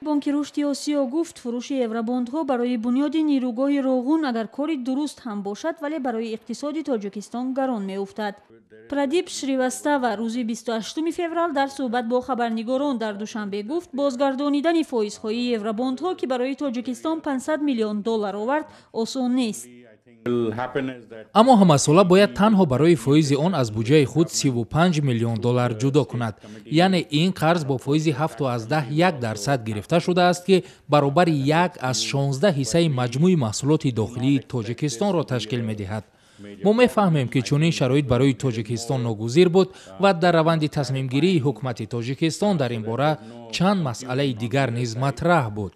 Бонки Рушди Осиё гуфт, фурӯши евробондҳо барои бунёди нерӯгоҳи Роғун агар кори дуруст ҳам бошад, вале барои иқтисоди Тоҷикистон гарон меуфтад. Прадип Шривастава рӯзи 28 феврал дар суҳбат бо хабарнигорон дар Душанбе гуфт, бозгардонидани фоизҳои евробондҳо, ки барои Тоҷикистон 500 миллион доллар овард, осон нест. Аммо ҳамасола бояд танҳо барои фоизи он аз буҷаи худ 35 миллион доллар ҷудо кунад. Яъне ин қарз бо фоизи 7,1% гирифта шудааст, ки баробари 1 аз 16 ҳиссаи маҷмӯи маҳсулоти дохилии Тоҷикистонро ташкил медиҳад. Мо мефаҳмем, ки чунин шароит барои Тоҷикистон ногузир буд ва дар раванди тасмимгирии ҳукумати Тоҷикистон дар ин бора чанд масъалаи дигар низ матраҳ буд.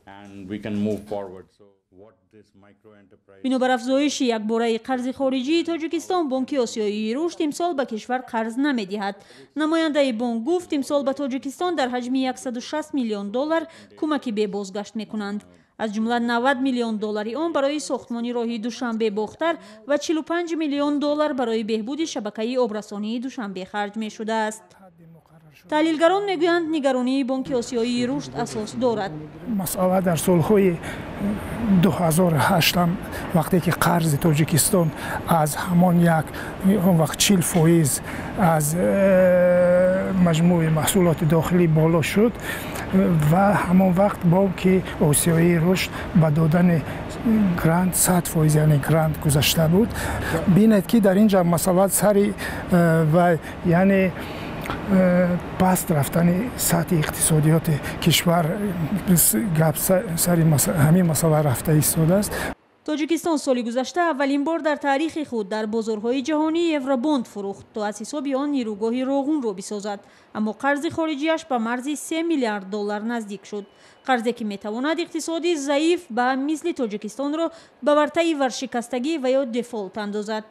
Бинобар афзоиши якбораи қарзи хориҷии Тоҷикистон, Бонки Осиёии Рушд имсол ба кишвар қарз намедиҳад. Намояндаи бонк гуфт, имсол ба Тоҷикистон дар ҳаҷми 160 миллион доллар кӯмаки бебозгашт мекунанд. Аз ҷумла 90 миллион доллари он барои сохтмони роҳи Душанбе Бохтар ва 45 миллион доллар барои беҳбуди шабакаи обрасонии Душанбе харҷ мешудааст. Таҳлилгарон мегӯянд, нигаронии Бонки Осиёии Рушд асос дорад. Масъала дар солҳои 2008, вақте ки қарзи Тоҷикистон аз ҳамон як он вақт 40% аз маҷмӯи маҳсулоти дохилӣ боло шуд ва ҳамон вақт Бонки Осиёии Рушд ба додани грант 100%, яъне грант гузашта буд. Бинед, ки дар ин ҷа масъала сари ва яъне паст рафтани сатҳи иқтисодиёти кишвар гап сари ҳамин масъала рафта истодааст. Тоҷикистон соли гузашта аввалин бор дар таърихи худ дар бозорҳои ҷаҳонӣ евробонд фурӯхт, то аз ҳисоби он нерӯгоҳи Роғунро бисозад, аммо қарзи хориҷиаш ба марзи 3 миллиард доллар наздик шуд. Қарзе, ки метавонад иқтисоди заиф ба мисли Тоҷикистонро ба вартаи варшикастагӣ ва ё дефолт андозад.